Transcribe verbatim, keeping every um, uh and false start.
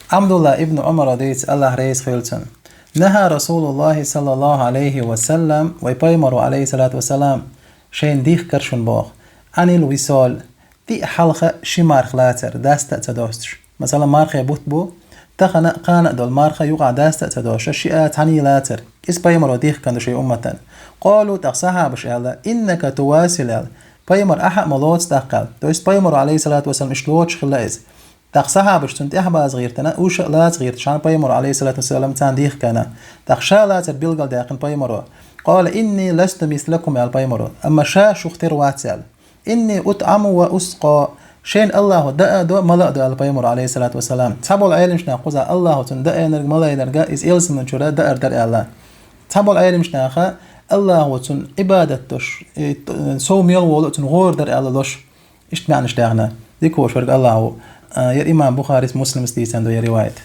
Абдулла ибн Ӏумара дийцад, Аллахь реза хуьлда цунна: «نهى رسول الله صلى الله عليه وسلم», вай пайхамара, Ӏалайхи ссалату вассалам, шайна дихкар шуна боху, «عن الوصال», тӀе а хьалха ши марха лацар, даста а ца достуш. Масала, мархий бутт бу, тахана а, кхана а долу марха юкъахь даста а ца достуш, шиъ а, цхьаьний лацар. Иза пайхамара дихкина ду шайн умматана. «قالوا», тӀаккха сахьабаша аьлла: «إنك تواصل», аьлла. Пайхамар ахьа а ма лоцу тӀаккха аьлла. То есть пайхамара, Ӏалайхи ссалату вассалам, иштта лоцуш хилла иза. ТӀаккха сахьабаша цунна тӀаьхьа база гӀертина, уьш а лаца гӀерташ, хьан пайхамара, Ӏалайхи ссалату вассалам, царна дихкина. ТӀаккха ша лацар билгалдаьккхина пайхамара. «قال إني لست مثلكم», аьлла пайхамара. Амма ша шух тера вац аьлла. «إني أطعم وأسقى». Шайна Аллахьо даа а до, мала а до аьлла пайхамара, Ӏалайхи ссалату вассалам. Цхьаболу Ӏеламнаха кхузахь Аллахьо цунна даайнарг, малайнарг иза элсаман чуьра даар дара аьлла. Цхьаболу Ӏеламнаха Аллахьо цунна Ӏибадат долуш, и, сов мел волу а цунна гӀора дара аьлла долуш. Иштта маьӀнаш даьхна. Дика волуш верг Аллахьо. А, яра имам Бухарис, Муслимас дийцина ду я риваят.